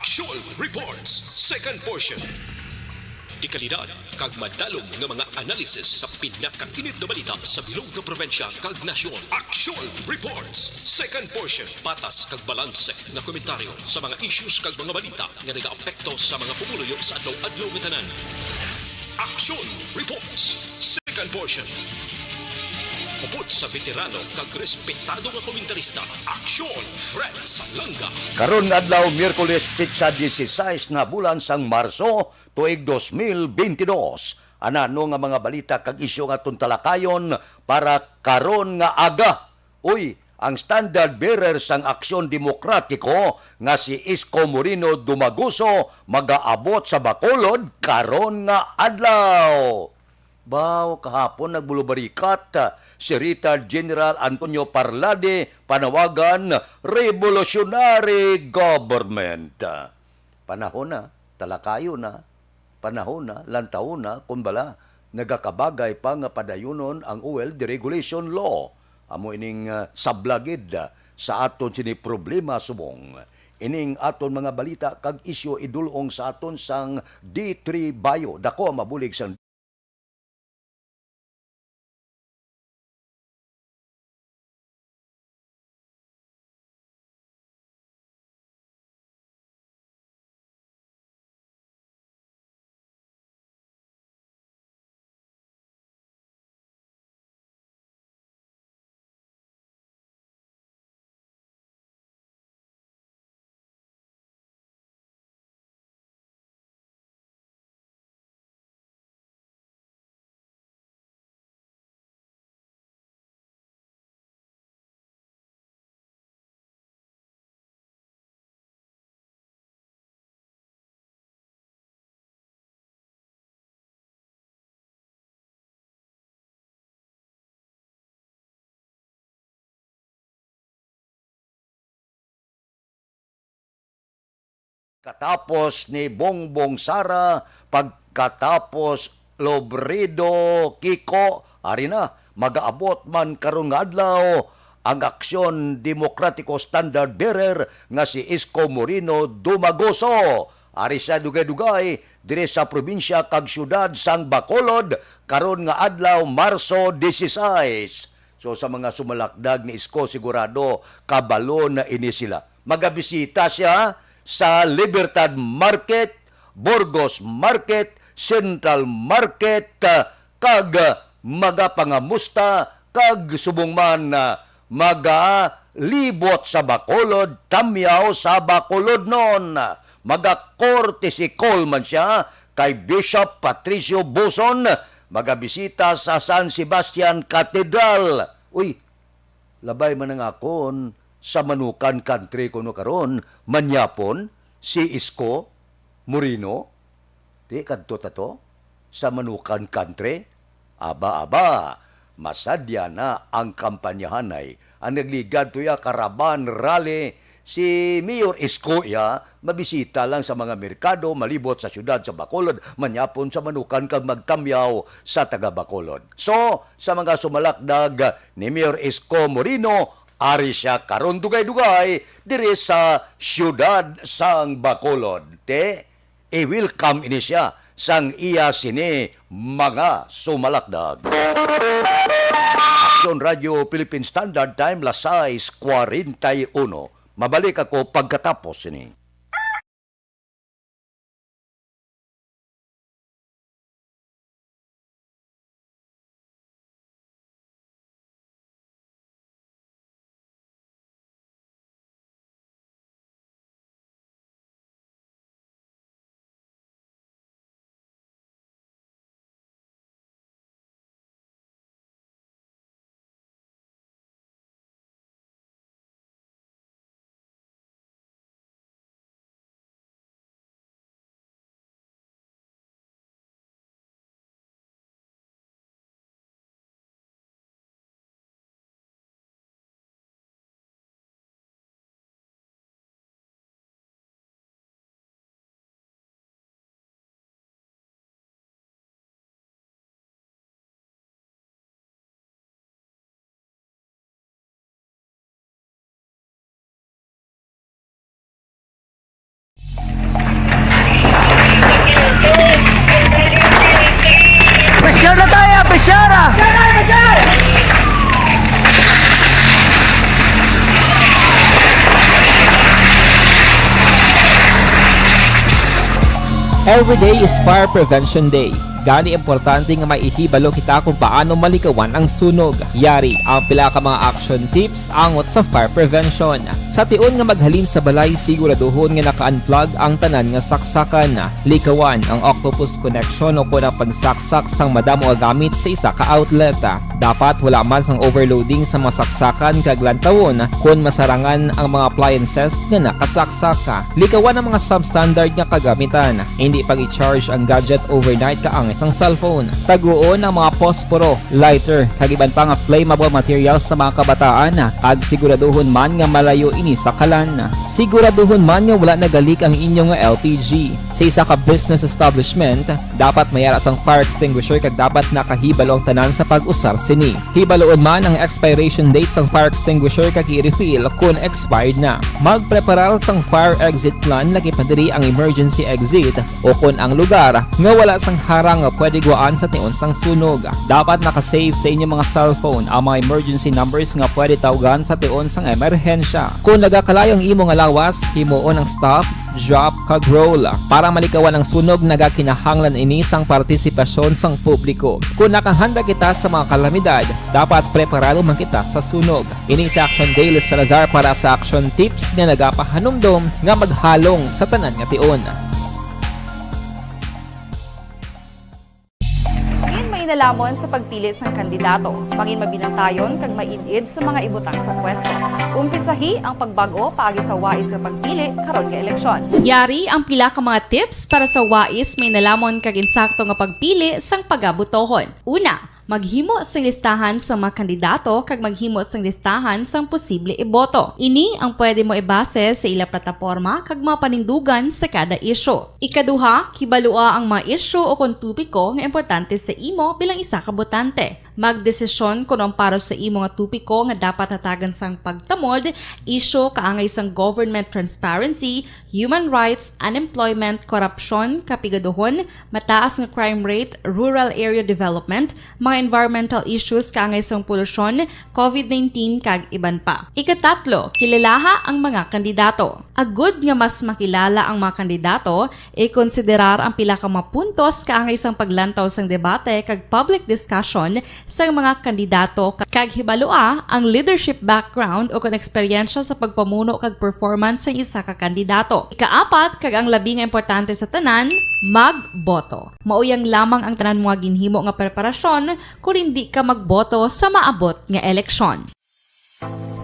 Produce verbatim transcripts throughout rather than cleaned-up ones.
Action Reports, second portion. Dekalidad kag madalom nga mga analisis sa pinakainit nga balita sa bilog nga probinsya kag nasyon. Action Reports, second portion. Patas kag balanse nga komentaryo sa mga issues kag mga balita nga nagaapekto sa mga pumuluyo sa adlaw-adlaw nga tanan. Action Reports, second portion. Upod sa veterano kag respetado nga komentarista, Action Fred Salanga. Karon nga adlaw, Miyerkules, petsa dieciséis nga bulan sang Marso, tuig dos mil bentidós. Anano nga mga balita kag isyu nga aton talakayon para karon nga aga? Uy, ang standard bearer sang Aksyon Demokratiko nga si Isko Moreno Dumaguso magaabot sa Bacolod karon nga adlaw. Baw, kahapon nagbulubarikat si Retired General Antonio Parlade, panawagan, revolutionary government. Panahon na, talakayon na, panahon na, lantawon na, kun bala, nagakabagay pa nga padayunon ang oil deregulation law. Amo ining, ah, sabla gid, ah, sa aton sini problema subong. Ining aton mga balita kag isyu idulong sa aton sang D three Bio. Dako ang mabulig sang Katapos ni Bongbong Sara, pagkatapos Lobredo Kiko, ari na, magaabot man karon nga adlaw ang Aksyon Demokratiko standard bearer nga si Isko Moreno Dumagoso. Ari sa dugay-dugay diri sa probinsya kag siyudad sang Bacolod karon nga adlaw, Marso dieciséis. So, sa mga sumalakdag ni Isko, sigurado kabalo na ini sila. Magabisita siya sa Libertad Market, Burgos Market, Central Market, ah, kag, ah, magapangamusta kag subong man, ah, magalibot sa Bacolod, tamyaw sa Bacolodnon. Maga-courtesy call man siya kay Bishop Patricio Buson, magabisita sa San Sebastian Cathedral. Uy, labay man ang akon sa Manukan Country kuno karon, manyapon si Isko Moreno. Di kadto ta to sa Manukan Country. Aba, aba, masadya na ang kampanyahanay. Ang nagligad to ya karaban rally si Mayor Isko ya, mabisita lang sa mga merkado, malibot sa siyudad sa Bacolod, manyapon sa Manukan kag magtamyaw sa taga Bacolod. So, sa mga sumalakdag ni Mayor Isko Moreno, ari siya karon dugay-dugay diri sa siyudad sang Bacolod. Te, i-welcome ini siya sang iya sini mga sumalakdag. Aksyon Radio Philippine Standard Time, las sais cuarenta y uno. Mabalik ako pagkatapos sini. Yara! Every day is Fire Prevention Day. Gani, importante nga may ihibalo kita kung paano malikawan ang sunog. Yari ang pila ka mga action tips angot sa fire prevention. Sa tion nga maghalin sa balay, siguraduhon nga naka-unplug ang tanan nga saksakan. Likawan ang octopus connection o kon ang pagsaksak sang madamo nga gamit sa isa ka outlet. Dapat wala man sang overloading sa mga saksakan kag lantawon kon masarangan ang mga appliances nga nakasaksak. Likawan ang mga substandard nga kagamitan. Hindi pag-i-charge ang gadget overnight kaangay sang cellphone. Taguon ang mga posporo, lighter, kag iban pa nga flammable materials sa mga kabataan, kag siguraduhon man nga malayo ini sa kalan. Siguraduhon man nga wala nagalik ang inyo nga L P G. Sa isa ka business establishment, dapat may ara sang fire extinguisher kag dapat nakahibalo ang tanan sa pag-usar sini. Hibaloon man ang expiration date sang fire extinguisher kag i-refill kon expired na. Magpreparar sang fire exit plan, lakip na diri ang emergency exit o kon ang lugar nga wala sang harang nga pwede gwaan sa tion sang sunog. Dapat naka-save sa inyo mga cellphone ang mga emergency numbers nga pwede tawgan sa tion sang emerhensya. Kon nagakalayo ang imo nga lawas, himuon ang stop, drop, kag roll. Para malikawan ang sunog, nagakinahanglan ini sang partisipasyon sang publiko. Kon nakahanda kita sa mga kalamidad, dapat preparado man kita sa sunog. Ini si Action Dale Salazar para sa Action Tips nga nagapahanumdom nga maghalong sa tanan nga tion. Mangin mainalamon sa pagpili sang kandidato. Mangin mabinantayon kag maid-id sa mga ibutang sa pwesto. Umpisahi ang pagbag-o paagi sa wais nga pagpili karon nga eleksyon. Yari ang pila ka mga tips para sa wais, mainalamon kag insakto nga pagpili sang pagabotohon. Una, maghimo sing listahan sa mga kandidato kag maghimo sing listahan sang posible iboto. Ini ang pwede mo ibase sa ila plataporma kag mga panindugan sa kada isyu. Ikaduha, kibalua ang mga isyu o kon topiko nga importante sa imo bilang isa ka botante. Magdesisyon kon ang para sa imo nga topiko nga dapat hatagan sang pagtamod, isyu kaangay sang government transparency, human rights, unemployment, korupsyon, kapigaduhon, mataas nga crime rate, rural area development, mga environmental issues kaangay sang polusyon, covid nineteen, kag iban pa. Ikatatlo, kilalaha ang mga kandidato. Agud nga mas makilala ang mga kandidato, ikonsiderar ang pila ka mga puntos kaangay sang paglantaw sang debate kag public discussion sang mga kandidato, kag hibalua ang leadership background o kon eksperyensya sa pagpamuno kag performance sang isa ka kandidato. Ikaapat, kag ang labi nga importante sa tanan, magboto. Mao yang lamang ang tanan mga ginhimo nga preparasyon kon indi ka magboto sa maabot nga eleksyon.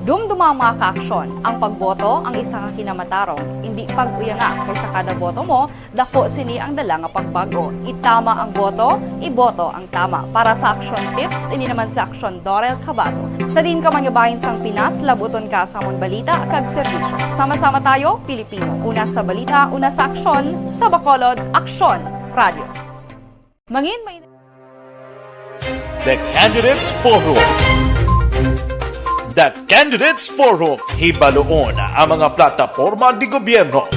Dumduma ang mga kaaksyon. Ang pagboto ang isa ka kinamatarong. Indi pag-uyanga, kay sa kada boto mo, dako sini ang dala nga pagbag-o. Itama ang boto, iboto ang tama. Para sa Action Tips, ini naman si Action Dorel Cabato. Sa diin ka man nga bahin sang Pinas, labuton ka sa amon balita kag serbisyo. Sama-sama tayo, Pilipino. Una sa balita, una sa aksyon, sa Bacolod, Aksyon Radio. Mangin may The Candidates Forum. The Candidates Forum, hibaluon ang mga plataporma de gobyerno.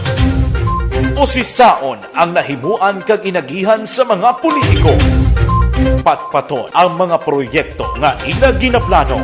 Usisaon ang nahimuan kag inagihan sa mga politiko. Patpaton ang mga proyekto nga ila ginaplano.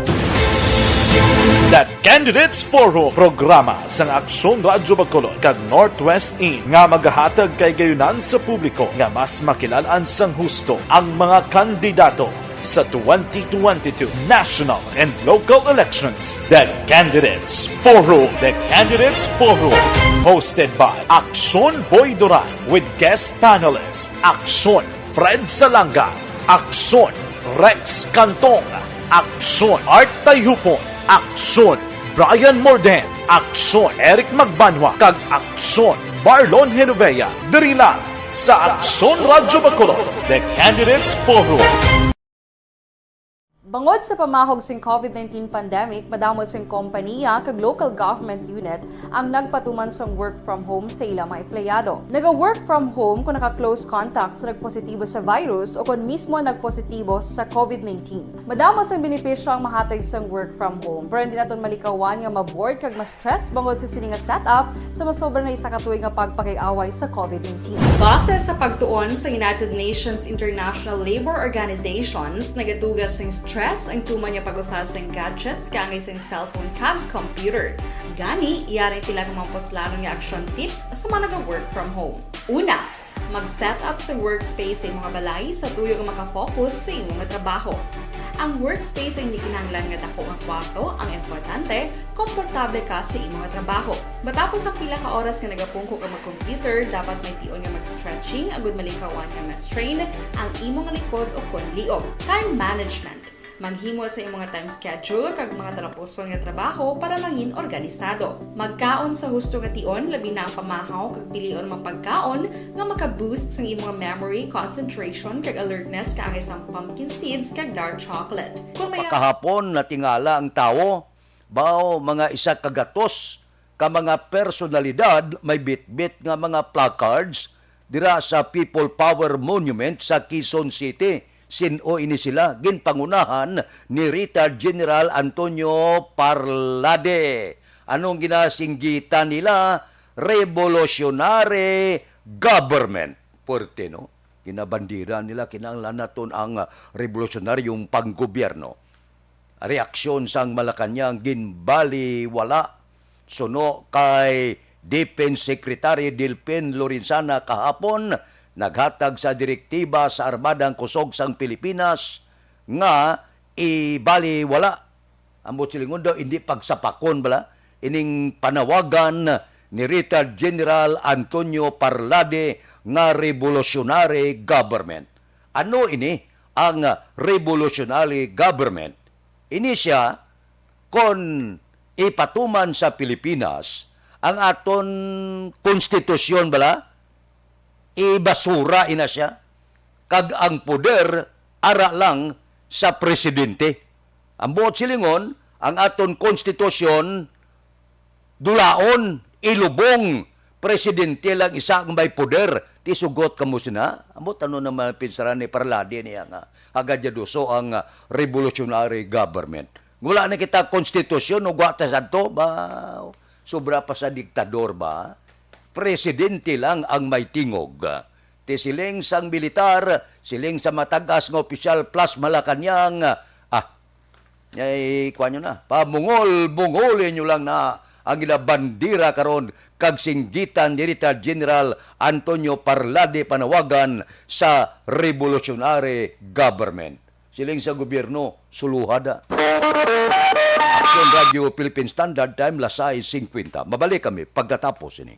The Candidates Forum, programa sang Aksyon Radyo Bacolod kag Northwest In nga magahatag kahigayonan sa publiko nga mas makilalaan sang husto ang mga kandidato sa twenty twenty-two national and local elections. The Candidates Forum. The Candidates Forum, hosted by Aksyon Boy Duran with guest panelist Aksyon Fred Salanga, Aksyon Rex Cantong, Aksyon Art Tayhupon, Aksyon Brian Morden, Aksyon Eric Magbanwa, kag Aksyon Marlon Genovea. Diri lang sa Aksyon Radyo Bacolod, The Candidates Forum. Bangod sa pamahog sing COVID nineteen pandemic, madamo sing kompaniya kag local government unit ang nagpatuman sang work from home sa ila mga empleyado. Naga-work from home kung naka-close contact sa nagpositibo sa virus o kon mismo nagpositibo sa COVID nineteen. Madamo sang benepisyo ang mahatag sang work from home, pero hindi naton malikawan nga ma-bored kag ma-stress bangod sa sini nga setup sa masobra na isa ka tuig nga pagpakig-away sa COVID nineteen. Base sa pagtuon sa United Nations International Labour Organizations, nagadugas sing stress ang tuman nga pag-usa sing gadgets kaangay sing cellphone kag computer. Gani, yari tila ang mga puslanon nga action tips sa mga naga-work from home. Una, mag-set up sa workspace sa imong balay sa tuyo nga makafocus sa imong trabaho. Ang workspace ay hindi kinahanglan nga dako nga kwarto, ang importante, komportable ka sa imong trabaho. Matapos ang pila ka oras nga nagapungko ka mag-computer, dapat may tion nga mag-stretching agud malikawan nga ma-strain ang imong likod o kon liog. Time management. Maghimo sa imong time schedule kag mga talapuson nga trabaho para mangin organisado. Magkaon sa husto nga tion, labi na ang pamahaw kag pilion mga pagkaon nga maka-boost sang imong memory, concentration, kag alertness, kaangay sang pumpkin seeds kag dark chocolate. Kung may Kahapon, natingala ang tawo, bao, mga isa ka gatos ka mga personalidad may bitbit nga mga placards dira sa People Power Monument sa Quezon City. Sin-o ini sila? Ginpangunahan ni Retired General Antonio Parlade. Anong ginasinggitan nila? Revolutionary government. Puwerte, no? Ginabandera nila, kinahanglan naton ang, ah, revolusyonaryong panggobyerno. Reaksyon sang Malacañang ginbaliwala. Suno kay Defense Secretary Delfin Lorenzana kahapon, naghatag sa direktiba sa Armadang Kusog sang Pilipinas nga ibaliwala. Ambot silingon daw, hindi pagsapakon bala ining panawagan ni Retired General Antonio Parlade nga revolutionary government. Ano ini ang revolutionary government? Ini sia kon ipatuman sa Pilipinas ang aton konstitusyon bala, ibasura ina sia, kag ang poder ara lang sa presidente. Ang buot silingon, ang aton konstitusyon, dulaon, ilubong, presidente lang isa ang may poder. Ti sugot kamo sina? Ambot ano naman pinsaran ni Parlade niya nga hagaduso ang, ah, revolutionary government. Wala na kita konstitusyon, ug wa ta sadto, ba, sobra pa sa diktador ba? Presidente lang ang may tingog. Ti siling sang militar, siling sa matagas nga opisyal plus Malacañang, ah, ay, kuwan nyo na, pamungol-bungolin nyo lang na ang ila bandera karon kag singgitan ni Retired General Antonio Parlade panawagan sa revolutionary government. Siling sa gobyerno, suluhada. Aksyon Radio Philippine Standard Time, las sais singkwenta. Mabalik kami pagkatapos ini.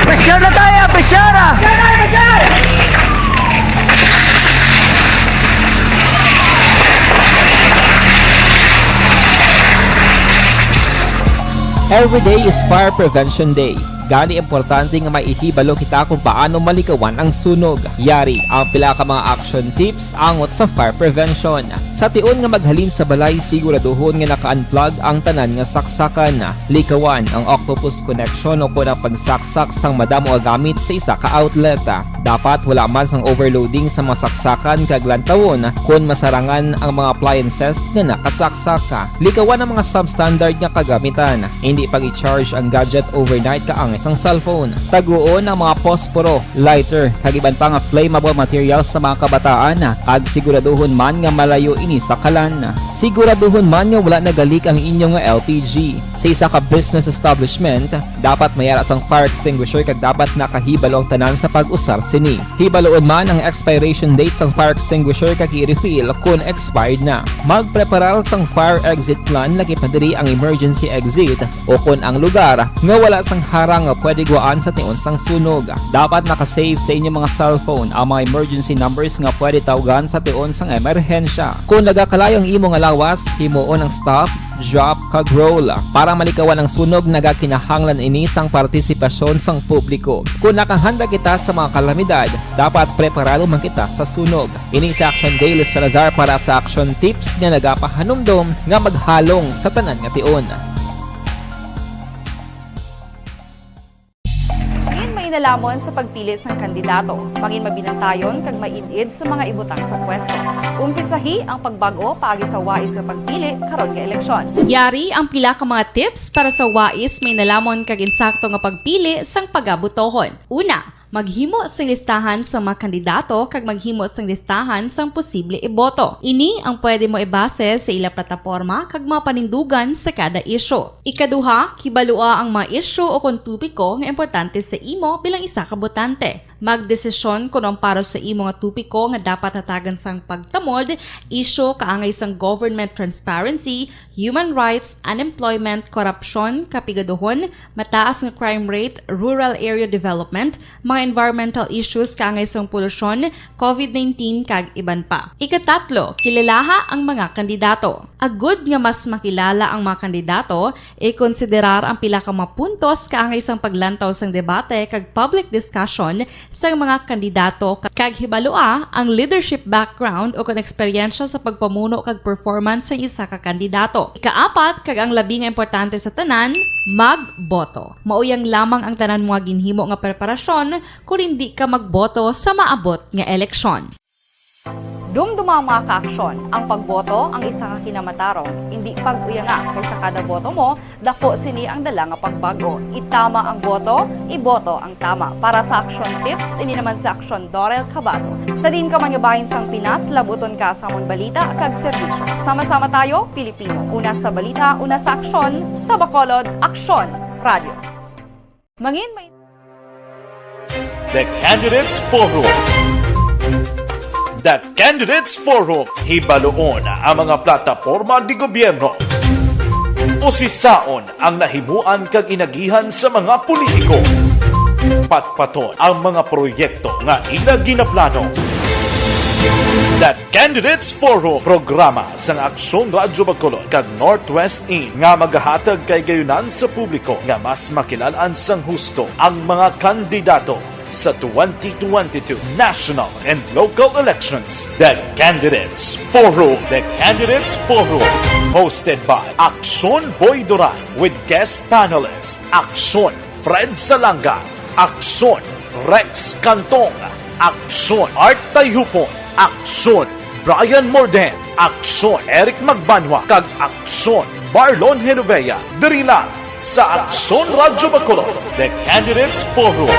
Pressure na tayo, pressure na! Every day is Fire Prevention Day. Gani, importante nga maihibalo kita kung paano malikawan ang sunog. Yari ang pila ka mga action tips angot sa fire prevention. Sa tion nga maghalin sa balay, siguraduhon nga naka-unplug ang tanan nga saksakan. Likawan ang octopus connection o kon ang pagsaksak sang madamo nga gamit sa isa ka outlet. Dapat wala man sang overloading sa mga saksakan kag lantawon kon masarangan ang mga appliances nga nakasaksak. Likawan ang mga substandard nga kagamitan. Hindi pag-i-charge ang gadget overnight kaangay sang cellphone. Taguon ang mga posporo, lighter, kag iban pa nga flammable materials sa mga kabataan, kag siguraduhon man nga malayo ini sa kalan. Siguraduhon man nga wala nagalik ang inyo nga L P G. Sa isa ka business establishment, dapat may ara sang fire extinguisher kag dapat nakahibalo ang tanan sa pag-usar sini. Hibaluon man ang expiration date sang fire extinguisher kag i-refill kon expired na. Magpreparar sang fire exit plan, lakip na diri ang emergency exit o kon ang lugar nga wala sang harang nga pwede gwaan sa tion sang sunog. Dapat naka-save sa inyo mga cellphone ang mga emergency numbers nga pwede tawgan sa tion sang emerhensya. Kon nagakalayo ang imo nga lawas, himuon ang stop, drop, kag roll. Para malikawan ang sunog, nagakinahanglan ini sang partisipasyon sang publiko. Kon nakahanda kita sa mga kalamidad, dapat preparado man kita sa sunog. Ini si Action Dale Salazar para sa Action Tips nga nagapahanumdom nga maghalong sa tanan nga tion. Mangin mainalamon sa pagpili sang kandidato. Mangin mabinantayon kag maid-id sa mga ibutang sa pwesto. Umpisahi ang pagbag-o paagi sa wais nga pagpili karon nga eleksyon. Yari ang pila ka mga tips para sa wais, mainalamon kag insakto nga pagpili sang pagabotohon. Una, maghimo sing listahan sa mga kandidato kag maghimo sing listahan sang posible iboto. Ini ang pwede mo ibase sa ila plataporma kag mga panindugan sa kada isyu. Ikaduha, kibalua ang mga isyu o kon topiko nga importante sa imo bilang isa ka botante. Magdesisyon kon ang para sa imo nga topiko nga dapat hatagan sang pagtamod, isyu kaangay sang government transparency, human rights, unemployment, korupsyon, kapigaduhon, mataas nga crime rate, rural area development, mga environmental issues kaangay sang polusyon, covid nineteen, kag iban pa. Ikatatlo, kilalaha ang mga kandidato. Agud nga mas makilala ang mga kandidato, ikonsiderar ang pila ka mga puntos kaangay sang paglantaw sang debate kag public discussion sang mga kandidato, ka-, kag hibalua ang leadership background o kon eksperyensya sa pagpamuno kag performance sang isa ka kandidato. Ikaapat, kag ang labi nga importante sa tanan, magboto. Mao yang lamang ang tanan mo nga ginhimo nga preparasyon kon indi ka magboto sa maabot nga eleksyon. Dumduma ang mga kaaksyon. Ang pagboto ang isa ka kinamatarong. Indi pag-uyanga, kay sa kada boto mo, dako sini ang dala nga pagbag-o. Itama ang boto, iboto ang tama. Para sa Action Tips, ini naman si Action Dorel Cabato. Sa diin ka man nga bahin sang Pinas, labuton ka sa amon balita kag serbisyo. Sama-sama tayo, Pilipino. Una sa balita, una sa aksyon, sa Bacolod, Aksyon Radio. Mangin may The Candidates Forum. The Candidates Forum, hibaluon ang mga plataporma di gobyerno. Usisaon ang nahimuan kag inagihan sa mga politiko. Patpaton ang mga proyekto nga ila ginaplano. The Candidates Forum, programa sang Aksyon Radyo Bacolod kag Northwest In nga magahatag kay gayunan sa publiko nga mas makilal-an sang husto ang mga kandidato sa twenty twenty-two national and local elections. The Candidates Forum. The Candidates Forum, hosted by Aksyon Boy Duran with guest panelist Aksyon Fred Salanga, Aksyon Rex Cantong, Aksyon Art Tayhupon, Aksyon Brian Morden, Aksyon Eric Magbanwa, kag Aksyon Marlon Genovea, diri lang sa Aksyon Radyo Bacolod, The Candidates Forum.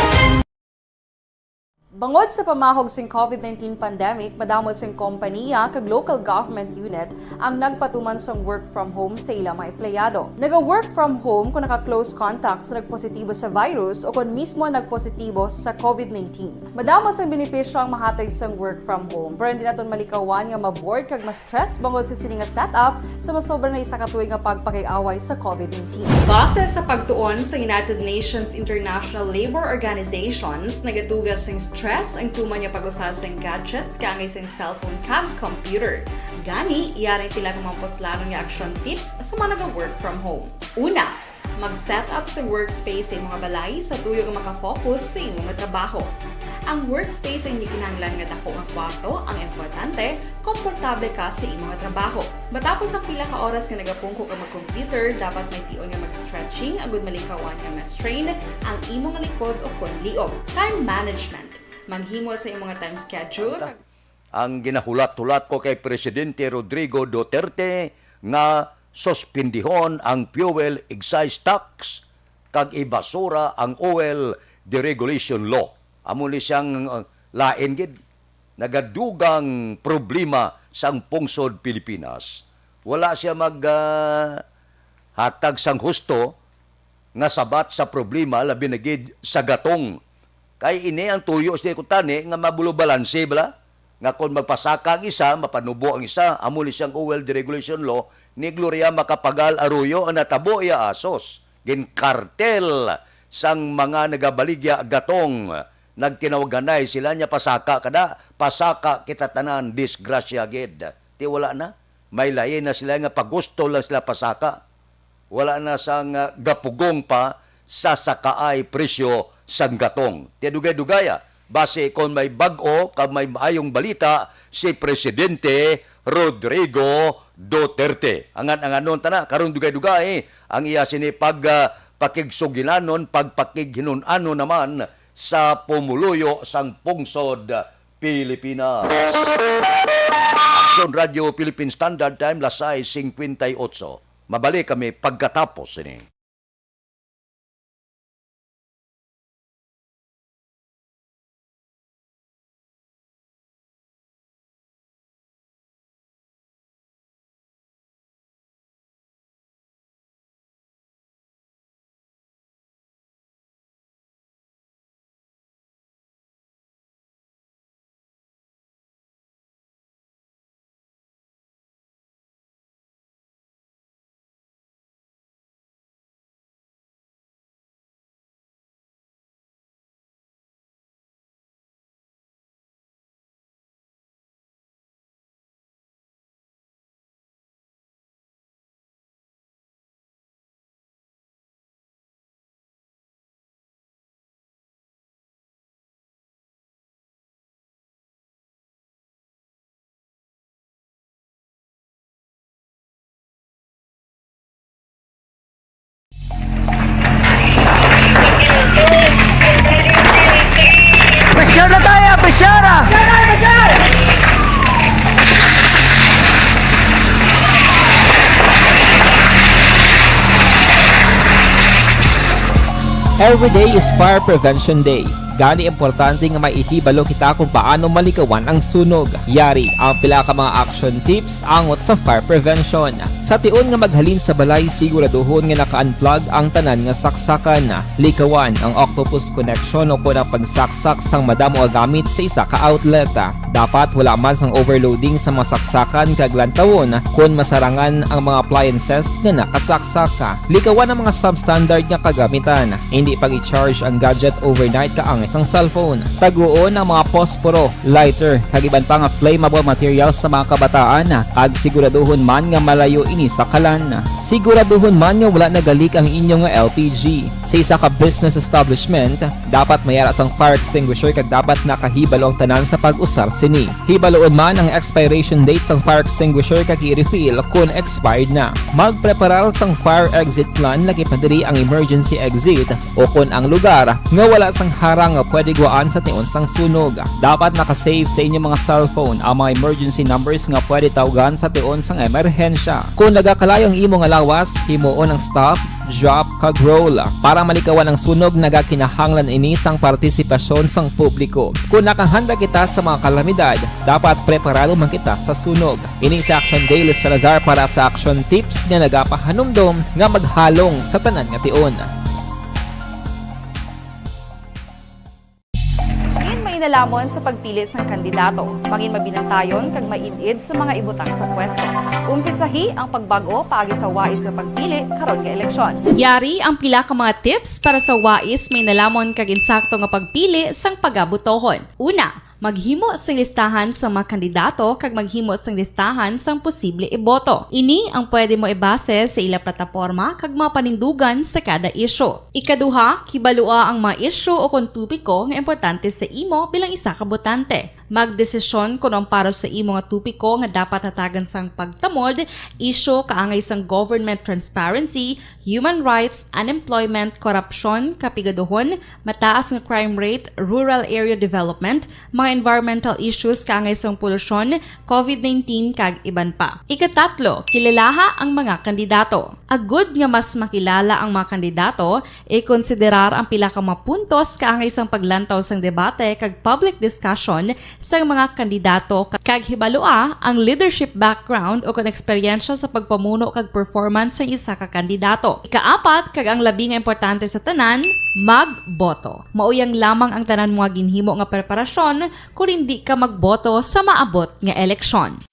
Bangod sa pamahog sing covid nineteen pandemic, madamo sing kompaniya kag local government unit ang nagpatuman sang work from home sa ila mga empleyado. Naga-work from home kung naka-close contact sa nagpositibo sa virus o kon mismo nagpositibo sa covid nineteen. Madamo sang benepisyo ang mahatag sang work from home, pero hindi naton malikawan nga ma-bored kag ma-stress bangod sa sini nga setup sa masobra na isa ka tuig nga pagpakig-away sa covid nineteen. Base sa pagtuon sa United Nations International Labour Organizations, nagatuga sing stress ang tuman nga pag-usa sing gadgets kaangay sing cellphone kag computer. Gani, yari ang pila ka mga puslanon nga action tips sa mga naga-work from home. Una, Mag-set up sa workspace sa imo nga balay sa tuyo nga makafocus sa imo nga trabaho. Ang workspace ang hindi kinahanglan nga dako nga kwarto, ang importante, komportable ka sa imo nga trabaho. Matapos ang pila ka oras nga nagapungko ka mag-computer, dapat may tion nga mag-stretching agud malikawan nga ma-strain ang imo nga likod o kon liog. Time management. Maghimo sa imo nga time schedule. Ang ginahulat-hulat ko kay Presidente Rodrigo Duterte nga suspendihon ang fuel excise tax kag ibasura ang oil deregulation law. Amo ni siyang, uh, lain gid, nagadugang problema sang pungsod Pilipinas. Wala siya mag, uh, hatag sang husto nga sabat sa problema, labi na gid sa gatong. Kay ini ang tuyo sa kuntani nga mabulo balanse bala, nga kon magpasaka ang isa, mapanubo ang isa. Amo ni siyang oil deregulation law ni Gloria Macapagal Arroyo ang natabo iya asos. Ginkartel sang mga nagabaligya gatong. Nagtinawganay sila niya, "Pasaka kada, pasaka kita tanan, disgrasya gid." Ti wala na. May lain na sila nga pagusto lang sila pasaka. Wala na sang, ah, gapugong pa sa sakaay presyo sang gatong. Ti dugay-dugaya, basi kon may bag-o kag may maayong balita si Presidente Rodrigo Duterte. Angan-anganon ta na, karon dugay-dugay ang iya sini pag, ah, pakigsugilanon, pagpakighinun-anon naman sa pumuluyo sang pungsod Pilipinas. Aksyon Radio Philippine Standard Time, las sais singkwenta y otso. Mabalik kami pagkatapos sini. Pressure na tayo! Pressure! Every day is Fire Prevention Day. Gani, importante nga may ihibalo kita kung paano malikawan ang sunog. Yari ang pila ka mga action tips angot sa fire prevention. Sa tion nga maghalin sa balay, siguraduhon nga naka-unplug ang tanan nga saksakan. Likawan ang octopus connection o kon ang pagsaksak sang madamo nga gamit sa isa ka outlet. Dapat wala man sang overloading sa mga saksakan kag lantawon kon masarangan ang mga appliances nga nakasaksak. Likawan ang mga substandard nga kagamitan. Hindi pag-i-charge ang gadget overnight kaangay sang cellphone. Taguon ang mga posporo, lighter, kag iban pa nga flammable materials sa mga kabataan, kag siguraduhon man nga malayo ini sa kalan. Siguraduhon man nga wala nagalik ang inyo nga L P G. Sa isa ka business establishment, dapat may ara sang fire extinguisher kag dapat nakahibalo ang tanan sa pag-usar sini. Hibaluon man ang expiration date sang fire extinguisher kag i-refill kon expired na. Magpreparar sang fire exit plan, lakip pa diri ang emergency exit o kon ang lugar nga wala sang harang nga pwede gwaan sa tion sang sunog. Dapat naka-save sa inyo mga cellphone ang mga emergency numbers nga pwede tawgan sa tion sang emerhensya. Kon nagakalayo ang imo nga lawas, himuon ang stop, drop, kag roll. Para malikawan ang sunog, nagakinahanglan ini sang partisipasyon sang publiko. Kon nakahanda kita sa mga kalamidad, dapat preparado man kita sa sunog. Ini si Action Daily Salazar para sa Action Tips nga nagapahanumdom nga maghalong sa tanan nga tion. Mangin mainalhamon sa pagpili sang kandidato. Mangin mabinantayon kag maid-id sa mga ibutang sa pwesto. Umpisahi ang pagbag-o paagi sa wais nga pagpili karon nga eleksyon. Yari ang pila ka mga tips para sa wais, mainalhamon kag insakto nga pagpili sang pagabutohon. Una, Maghimo sing listahan sang mga kandidato kag maghimo sing listahan sang posible iboto. Ini ang pwede mo ibase sa ila plataporma kag mga panindugan sa kada isyu. Ikaduha, kibalua ang mga isyu o kon topiko nga importante sa imo bilang isa ka botante. Magdesisyon kon ang para sa imo nga topiko nga dapat hatagan sang pagtamod, isyu kaangay sang government transparency, human rights, unemployment, korupsyon, kapigaduhon, mataas nga crime rate, rural area development, mga environmental issues kaangay sang polusyon, covid nineteen, kag iban pa. Ikatatlo, kilalaha ang mga kandidato. Agud nga mas makilala ang mga kandidato, ikonsiderar ang pila ka mga puntos kaangay sang paglantaw sang debate kag public discussion sang mga kandidato ka-, kag hibalua ang leadership background o kon eksperyensya sa pagpamuno kag performance sang isa ka kandidato. Ikaapat, kag ang labi nga importante sa tanan, magboto. Mao yang lamang ang tanan mo nga ginhimo nga preparasyon kon indi ka magboto sa maabot nga eleksyon.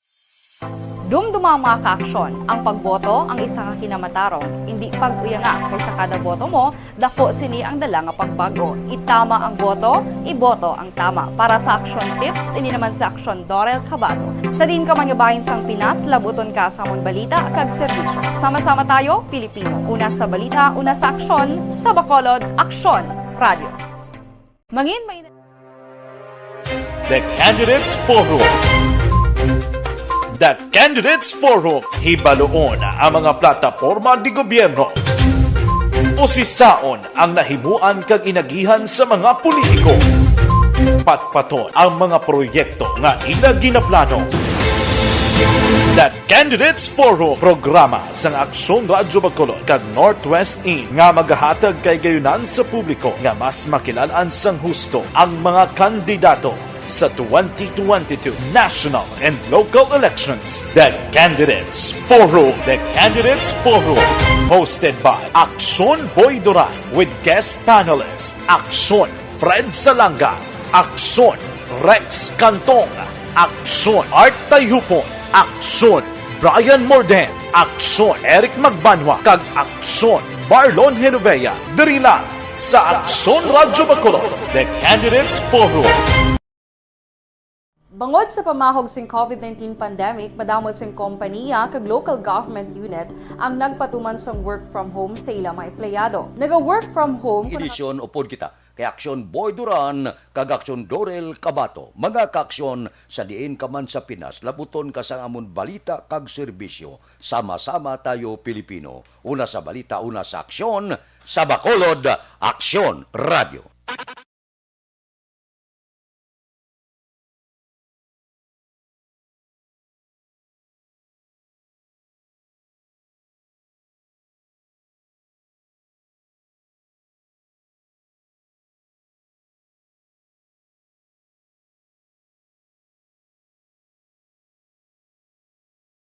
Dumduma, mga kaaksyon, ang pagboto ang isa ka kinamatarong, indi pag-uyanga, kay sa kada boto mo, dako sini ang dala nga pagbag-o. Itama ang boto, iboto ang tama. Para sa Aksyon Tips, ini naman si Aksyon Dorel Cabato. Sa diin ka man nga bahin sang Pinas, labuton ka sa amon balita kag serbisyo. Sama-sama tayo, Pilipino. Una sa balita, una sa aksyon, sa Bacolod, Aksyon Radio. Mangin may The Candidates Forum. The Candidates Forum. Hibaluon ang mga plataporma di gobyerno. Usisaon ang nahimuan kag inagihan sa mga politiko. Patpaton ang mga proyekto nga ila ginaplano. The Candidates Forum, programa sang Aksyon Radyo Bacolod kag Northwest In nga magahatag kay gayunan sa publiko nga mas makilal-an sang husto ang mga kandidato sa twenty twenty-two national and local elections. The Candidates Forum. The Candidates Forum, hosted by Aksyon Boy Duran with guest panelist Aksyon Fred Salanga, Aksyon Rex Cantong, Aksyon Art Tayhupon, Aksyon Brian Morden, Aksyon Eric Magbanwa, kag Aksyon Marlon Genovea. Diri lang sa Aksyon Radyo Bacolod, The Candidates Forum. Bangod sa pamahog sing covid nineteen pandemic, madamo sing kompaniya kag local government unit ang nagpatuman sang work from home sa ila mga empleyado. Naga-work from home. Edisyon upod kita kay Aksyon Boy Duran kag Aksyon Dorel Cabato. Mga kaaksyon, sa diin ka man sa Pinas, labuton ka sang amon balita kag serbisyo. Sama-sama tayo, Pilipino. Una sa balita, una sa aksyon, sa Bacolod, Aksyon Radio.